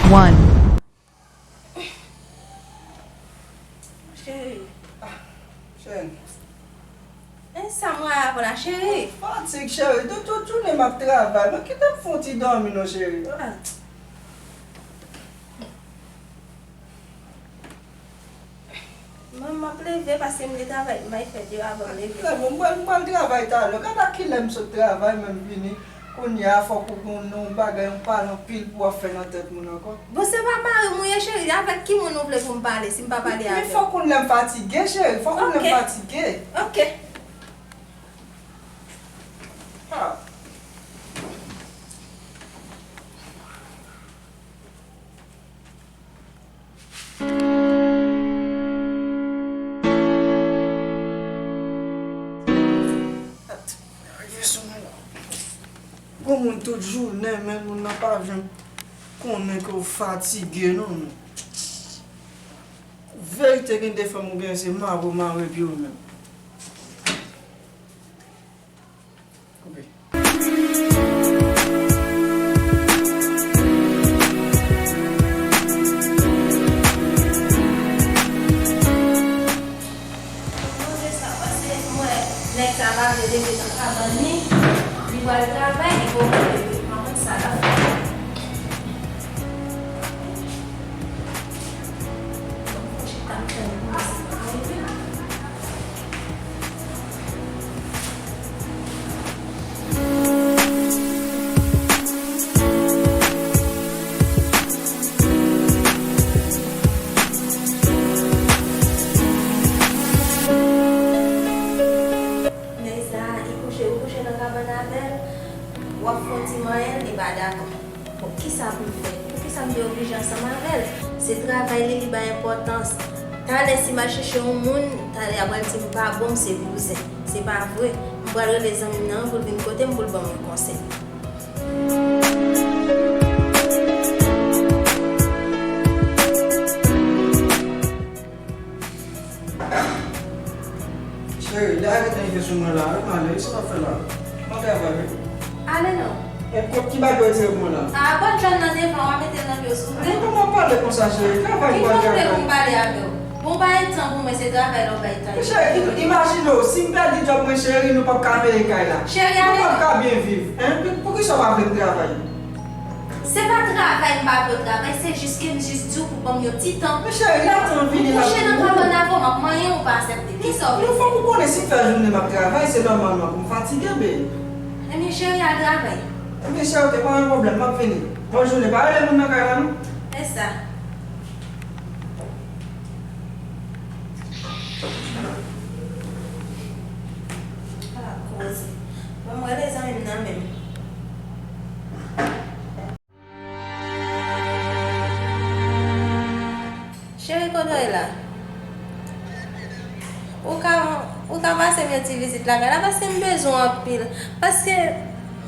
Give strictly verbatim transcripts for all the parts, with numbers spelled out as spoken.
one. Cheri. Ah, cheri. E sa m wè avè w la, cheri? Fatig, cheri. Tout, tout jounen m ap travay. Mwen kite m fè yon ti dòmi non, cheri. Ah. Mwen, m ap leve paske m gen travay m bay fè devan avan m leve. Trè byen, m pral, m pral travay talè. Gad a kilè m sot travay, men m vini. Kounye a, fòk ou gen yon bagay, yon pale anpil pou w ap fè nan tèt moun ankò. Bon, se pa mari m ou ye, cheri. Avèk ki moun ou vle pou m pale si m pa pale avè w? Men fòk ou lè m fatige, cheri. Fòk ou lè m fatige. Ok. Ah. Gon moun tout jounen, men moun nan pa janm konnen ke w fatige, non, men. Verite, gen de fanm ou gen se mare w mare pye w menm. Koupe. Manje sa, paske m wè nèg sa pa vle leve nan kabann li, li pral travay, li poko leve. M pa konn sa l ap fè. Bon, fò chita m tann pou mwen si pa rive. Nèg sa a, li kouche, ou kouche nan kabann avè l, w ap fè yon ti manyen l, li pa dakò. Bon, kisa pou m fè? Poukisa m te oblije ansanm avè l? Se travay li, li bay enpòtans. Talè, si m al chèche yon moun, talè, y a pral di m pa bon, m se bouzen. Se pa vre. M pral rele zanmi m nan pou l vin kote m, pou l ban m yon konsèy. Cheri, lè arete rive sou mwen la, wi, m ale, wi, sa w ap fè la? M ap travay, wi. Ale non. E kot ki bagay w retire pou mwen la? A, bòt jòn nan devan, w a mete l nan pye w, silvouplè. Kòman w pale konsa, cheri? Travay m pral travay. Ki moun vle pou m pale avè w? Bon, bay tan pou mwen, se travay la w bay tan. Cheri, imajine w, si m pèdi djòb mwen, cheri, nou p ap ka peye kay la. Cheri, nou p ap ka byen viv, en? Poukisa w pa vle m travay? Se pa travay m pa vle w travay, se jis ke m jis di w pou ban m yon ti tan. Men cheri, lè tan vini la. Ou kouche nan kabann avè w, m ap manyen w, ou pa aksepte. Kisa w vle? Non, fòk ou konnen si m fè jounen m ap travay, se nòmalman pou m fatige, bebe. Ebyen, cheri, al travay. Ebyen, cheri, ok, pa gen pwoblèm, m ap vini. Bòn jounen, pa rele moun nan kay la, non. E sa. Ala koze. Bon, m rele zanmi m nan menm. Cheri, kote w ye la? Ou ka, ou ka pase m yon ti vizit lakay la, paske m bezwen w anpil. Paske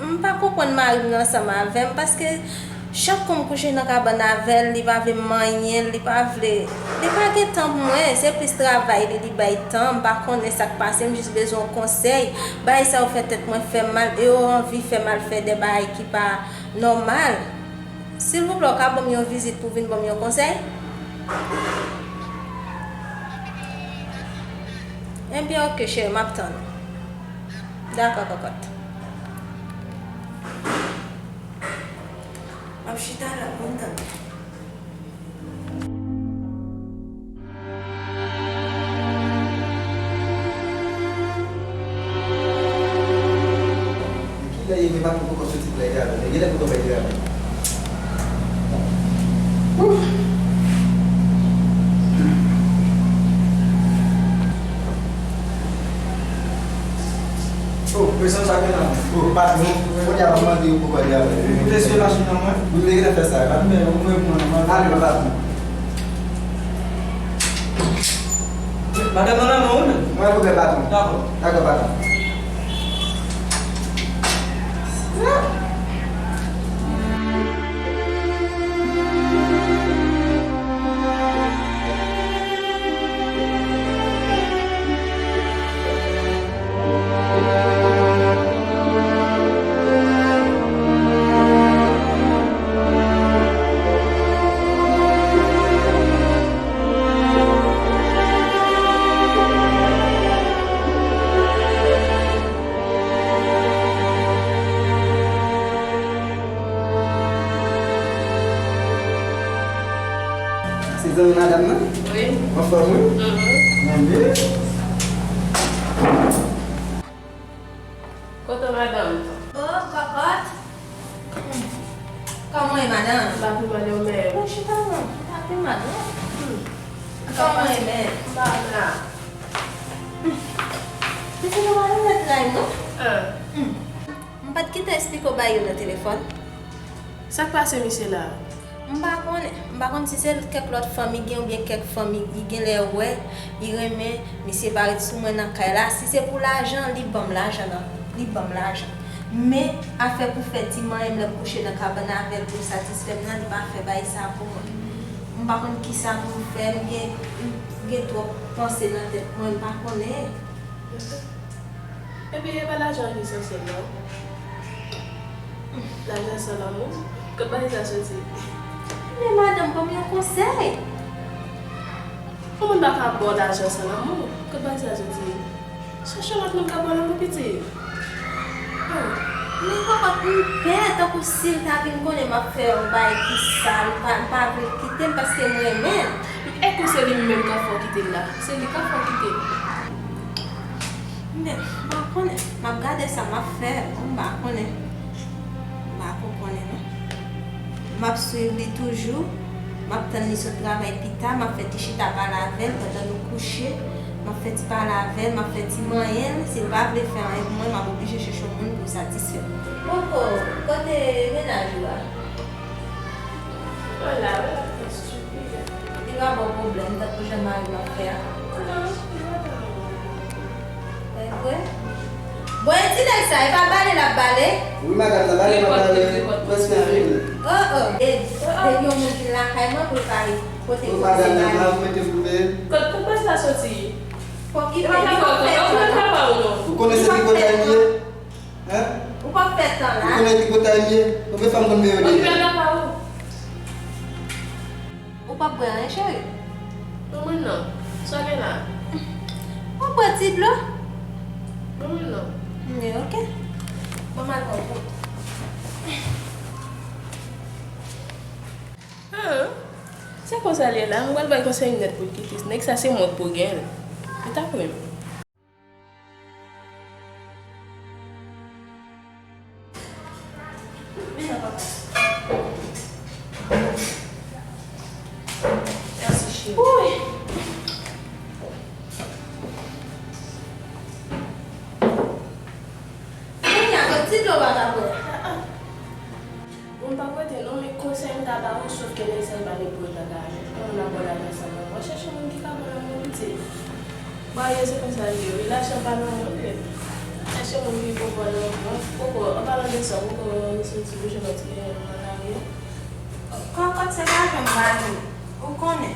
m pa konprann mari m nan ansanm avè m, paske chak kou m kouche nan kabann avè l, li pa vle m manyen l, li pa vle, li pa gen tan pou mwen, se plis travay li, li bay tan, m pa konnen sa k pase, m jis bezwen yon konsèy. Bagay sa yo fè tèt mwen fè m mal, e yo anvi fè m al fè de bagay ki pa nòmal. Silvouplè, w ka ban m yon vizit pou w vin ban m yon konsèy? Ebyen, ok, cheri, m ap tann ou. Dakò, kòkòt. M ap chita la pou m tann ou. Kilè ye, men pa twò poko soti pou l al travay, men genlè poko bay travay. Ouf! Oh, mezanmi, sa gen la. Oh, patwon, kounye a m ap mande yo pou bay travay. Ou te siye machin nan mwen? Wi, m te gentan fè sa, patwon. Men, ou mwen pou mwen, mwen ale, patwon. Madanm nan nan men w, wi, men. Mwen pou bè patwon. Dakò. Dakò, patwon. Se zanmi madanm nan? Wi. Anfòm, wi? Mhm. Mwen byen. Kote madanm? Oh, kòkòt. Hmm. Kòman w ye, madanm? M pa pi mal, e ou menm? Mwen chita, non. M pa pi mal, non. Hmm. Kòman w ye, menm? M pa la. Hmm. Mesye, nou pa nan lòt line, non? Ah. Hmm. M pa t gentan esplike w bagay yo nan telefòn? Sa k pase misye la? M pa konnen. M pa konn si se kèk lòt fanm li gen oubyen kèk fanm li gen lè wè, li renmen, misye pa ret sou mwen nan kay la. Si se pou lajan, li ban m lajan nan, li ban m lajan. Men, afè pou fè ti manyen m lè m kouche nan kabann avè l pou l satisfè m nan, li pa fè bagay sa pou mwen. M pa konn kisa pou m fè, m gen, m gen twòp panse nan tèt mwen, m pa konnen. Epi e pa lajan ki esansyèl non. Lajan san lanmou. Kot bagay sa soti? Men madanm, ban m yon konsèy. Yon moun pa ka ba w lajan san lanmou. Kot bagay sa soti? Chèche lòt moun k ap ba w lanmou, pitit. Oh. Men kòkòt, m pè, tankou si l ta vin konnen m ap fè yon bagay ki sal, m pa, m pa vle l kite m paske m renmen l. E kou se li menm k ap fè w kite l la? Se li k ap fè w kite l. Men, m pa konnen. M ap gade sa m ap fè. M pa konnen. M pa ko konnen, non. M ap swiv li toujou. M ap tann li sot travay pita. M ap fè ti chita pale avè l pandan nou kouche. M ap fè ti pale avè l. M ap fè ti manyen l. Si l pa vle fè anyen pou mwen, m ap oblije chèche yon moun pou satisfè l. Koko, kote mennaj ou a? Wala, wala, stupid. Li pa ba w pwoblèm tankou jan mari m ap fè a? Non, li pa ba m pwoblèm. E vre? Bon, e ti nèg sa, e pa bale l ap bale? Wi, madanm, nan bale m ap bale. Prèske fini. Oh, oh. E, oh, oh. Depi yon moun vin lakay mwen pou l pa pote kòb se bale. Madanm, nan mete pou peye. Kot, kot pòs la soti? Pòkipè, li p ap fè tan la. Ou konnen se tripotay m ye? Hein? Ou p ap fè tan la. Ou konnen tripotay m ye? Konbyen fwa m konn veye w deja? Okipe afè ou. Ou p ap bwè anyen, cheri? Non, mwen non. Sa gen la? W ap bwè ti dlo? Non, mwen non. Men, oke. Bon, m al pran pou ou. Ah, se konsa l ye la. M pral bay konsèy nèt pou l kite. Nèg sa se mwen k pou gen l. Li t ap renmen. Mèsi, cheri. Woy! Kounye a, kot ti dlo pa ka bwè. Bon, m p ap rete non, men konsèy m ta ba ou, sòf ke nèg sa yo pa gen pou yo ta ka yon abòd avè sa, mwen chèche moun ki ka ba l yon bon pitit. Marye se konsa l ye wi, lajan pa nan men w. Chèche moun ki poko nan men w. Poko, an palan de sa, poko resoti pou jwenn lòt ki gen nan lari a. Kòkòt se lajan m pa gen. Ou konnen,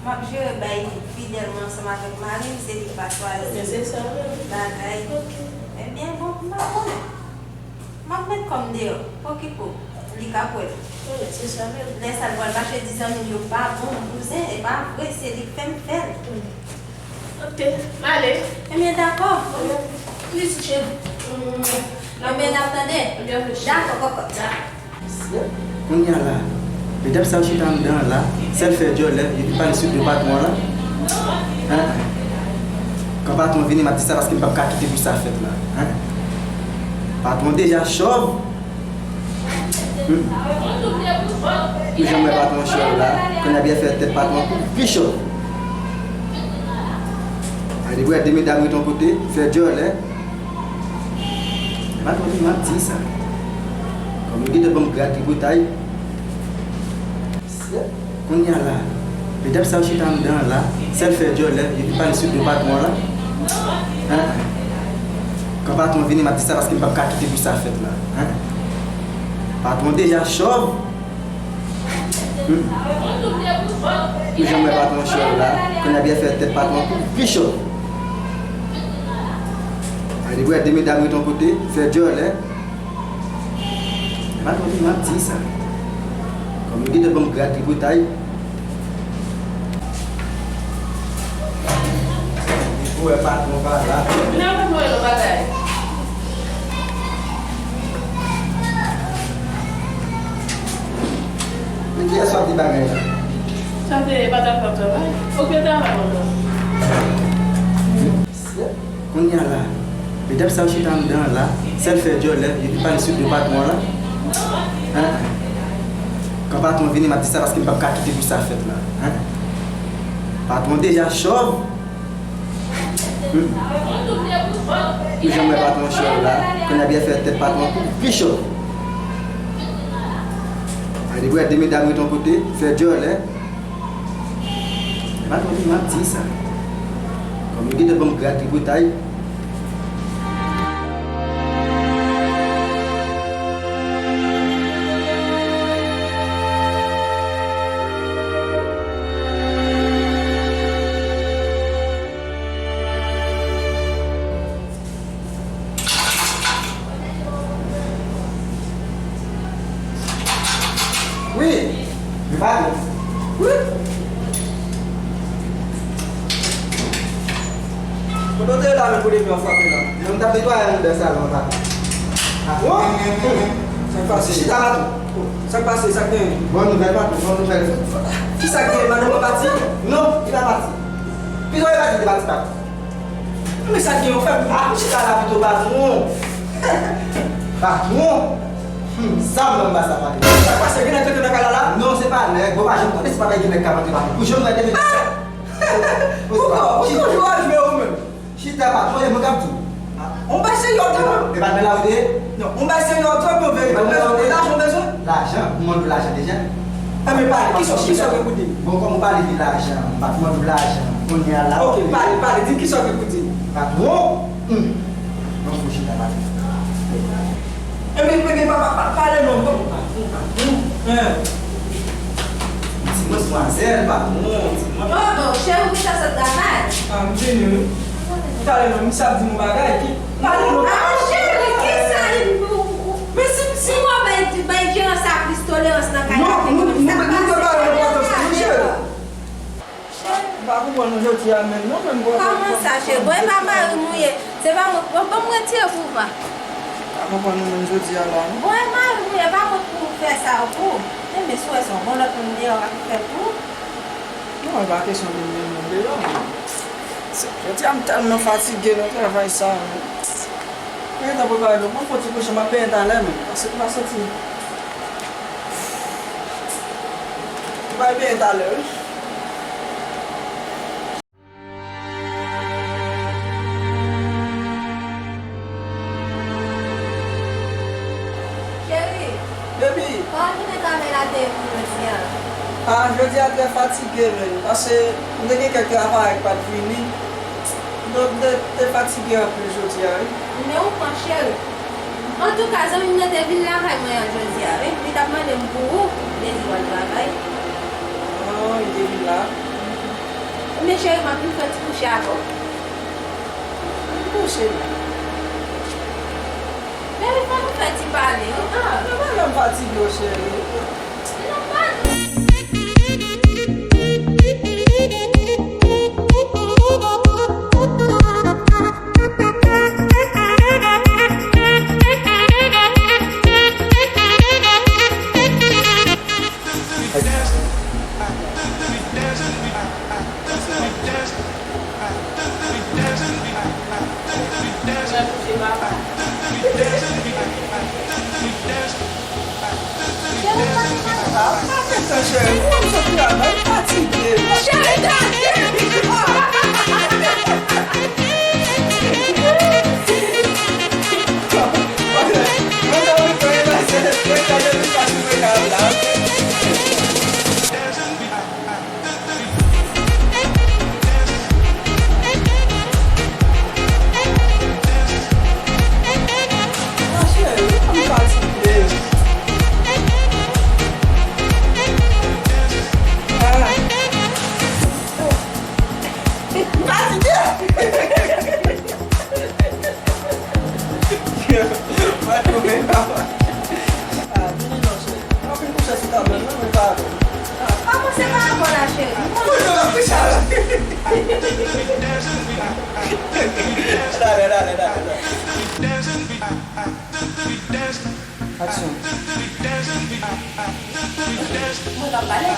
m ap jere bay fidèlman ansanm avèk mari m, se li k va chwazi. Men se sa menm. Bagay. Ok. Ebyen, bon, m pa konnen. M ap met kò m deyò. Okipe w. Li k ap wè l. Wi, se sa menm. Lè sa l pral mache di zanmi l yo pa bon, bouzen, e pa vre, se li k fè m fè l. Ok, m ale. Ebyen, dakò. Mèsi, cheri. Ebyen, n ap tande. Ebyen, mèsi. Dakò, kòkòt. Dakò. Kounye a la, medam sa yo chita anndan an la, sèl fè djòlè, epi pale sou do patwon an la. Hein? Kan patwon vini, m ap di sa paske m p ap ka kite pou sa fèt la. Hein? Patwon deja chòv. Hmm. Ou janm wè patwon chòv la, kounye a byen fè tèt patwon pi chòv. A, depi w wè de medam ret yon kote, fè djòlè. Patwon di m ap di sa. Kòm yo gentan ban m grad tripotay. Kounye a la, medam sa yo chita anndan an la, sèl fè djòlè, epi pale sou do patwon an la. Hein? Kan patwon vini, m ap di sa paske m p ap ka kite pou sa fèt la. Hein? Patwon deja chòv. Hmm. Ou janm wè patwon chòv la, kounye a byen fè tèt patwon pi chòv. A, depi w wè de medam ret yon kote, fè djòlè. Patwon di m ap di sa. Kòm yo gentan ban m grad tripotay. Ou wè patwon pa la. Vin avèk mwen yon bagay. Men kiyès w ap di bagay la? Sa te e pa t ap fè travay. Oke, travay ankò. Kounye a la, medam sa yo chita anndan an la, sèl fè dyòlè, epi pale sou do patwon an la. Hein? Kan patwon vini, m ap di sa paske m p ap ka kite pou sa fèt la. Hein? Patwon deja chòv. Hmm. Jan m wè patwon chòv la, kounye a byen fè tèt patwon pi chòv. Ay, depi w wè de medam ret yon kote, fè dyòlè. E pa twò vin m ap di sa. Kòm yo gentan ban m gra tripotay. Wi. Wi, patwon. Wi. Kote w te ye la menm pou depi w frape la? Mwen, m t ap netwaye anndan salon an, patwon. Patwon? Sa k pase? Chita, patwon. Sa k pase? Sa k genyen? Bòn nouvèl, patwon, bòn nouvèl. Kisa k genyen? Madanm mwen pati? Non, li pa pati. Pito li pati, li pati, patwon. Men sa k gen, ou fè m ap chita la pito, patwon. Patwon. Hmm, zam nan m ba sa pale. Sa k pase, gen nèg k antre nan kay la la? Non, se pa nèg. Bon, pa janm konnen se pa nèg, gen nèg k ap antre, patwon. Pou jan m wè depi. Ah! Ou ko-, ou toujou al jwe ou menm. Chita, patwon, e mwen k ap di w. On bagay serye w ap di mwen. E pa nan lari w te ye? Non, on bagay serye w ap di mwen, verite. E pa nan lari w te ye? Lajan w bezwen? Lajan? M mande w lajan deja? Enben, pale, kisa, kisa w gen pou di m? Bon, kòm ou pale de lajan, m pa t mande w lajan. Kounye a la. Oke, pale, pale, di m kisa w gen pou di m. Patwon? Hmm. Non, fò chita, patwon. Enben, enben, pa, pa, pa, pale non, bon. Patwon, patwon. Hein. Ti manmzèl, patwon, ti manmzèl. Oh, bon, cheri, ou gentan sot travay? Ah, m vini, wi. Talè non, misye ap di m yon bagay ki, pale non. Ah, cheri, kisa li, men si, si w bay, bay jeran sa plis tolerans nan kay la, non, nou, nou, nou te pale enpòtans li, wi, cheri. M pa konprann ou jodi a menm, non, menm. Kòman sa, cheri? Bon, e pa mari m ou ye. Se pa mwen, bon, ban m retire pou ou, pa. M pa konprann ou menm jodi a la, non. Bon, e mari m ou ye, pa mwen pou fè sa pou ou. Enben, si w wè se yon bon lòt moun deyò k ap fè pou ou. Non, e pa kesyon de menm moun deyò, non. Se, jodi a, m tèlman fatige nan travay sa, men. Mwen gentan prepare, non, mwen fon ti kouche, m ap benyen talè, men. Paske m pa santi. M pral benyen talè, wi. Cheri. Baby. Kòman jounen travay la te ye pou jodi a? Ah, jodi a trè fatige, menm. Paske m te gen kèk travay k pa t vini. Donk, m te, te fatige anpil jodi a, wi. Men ou pran, cheri. Antouka, zanmi m nan te vin lakay mwen an jodi a, wi. Li t ap mande m pou ou, li te di w al travay. Ah, li te vin la. Men cheri, m ap vin fè ti kouche avè w. Vin kouche, non. Baby, fò nou fè ti pale, wi. Ah, men pa janm fatige w, cheri. Ah, vini non, cheri. Mwen fin kouche sou tab la, non, mwen pa avè w. Ah, kòman se pa avè w la, cheri? Mwen konn. Mwen konn ap kouche avè w. Dale, dale, dale, dale. Aksyon. Mwen pa pale.